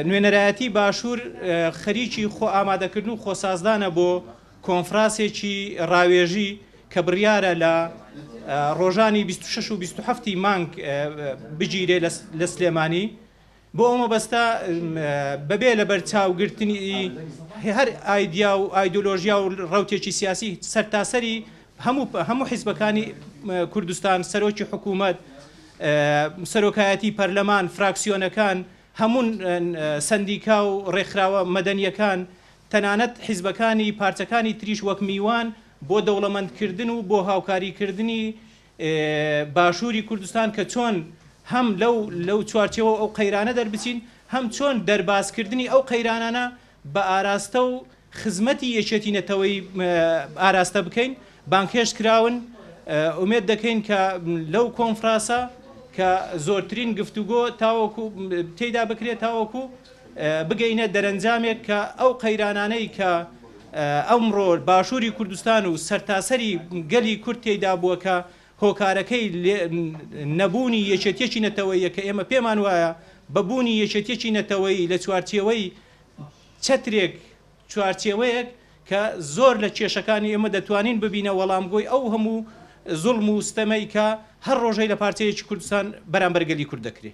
نوێنەرایەتی باشوور خەریکی خۆ ئامادەکردن و خۆسازدانە بۆ کۆنفراسێکی ڕاوێژی کە بڕیارە لە ڕۆژانی 26 و 27 ی مانگ بگیرێ لە سلێمانی. بۆ ئەو مەبەستە بەبێ لەبەرچاوگرتنی هەر ئایدیا و ئایدۆلۆژیا و ڕەوتێکی سیاسی سەرتاسەری هەموو هەموو حیزبەکانی کوردستان، سەرۆکی حکوومەت، سەرۆکایەتی پەرلەمان، فراکسیۆنەکان، هەموو سەندیکا و ڕێکخراوە مەدەنییەکان، تەنانەت حیزبەکانی پارچەکانی تریش وەک میوان بۆ دەوڵەمەندکردن و بۆ هاوکاریکردنی باشووری کوردستان کە چۆن هەم لەو لەو چوارچێوە و ئەو قەیرانە دەربچین، هەم چۆن دەربازکردنی ئەو قەیرانانە بە ئاراستە و خزمەتی یەکێتی نەتەوەیی ئاراستە بکەین، بانگهێشت کراون، ئومێد دەکەین کە لەو کۆنفراسە کە زۆرترین گفتوگۆ تاوەکو تێیدا بکرێت تاوەکو بگەینە دەرەنجامێک کە ئەو قەیرانانەی کە ئەمڕۆ باشووری کوردستان و سەرتاسەری گەلی کورد تێیدا بووە کە هۆکارەکەی نەبوونی یەکێتیەکی نەتەوەییە کە ئێمە پێمان وایە بە بوونی یەکێتیەکی نەتەوەیی لە چوارچێوەی چەترێک، چوارچێوەیەک کە زۆر لە کێشەکانی ئێمە دەتوانین ببینە وەڵامگۆی ئەو هەموو زوڵم و ستەمەی کە هەر ڕۆژەی لە پارچەیەکی کوردستان بەرامبەر گەلی کورد دەکرێ.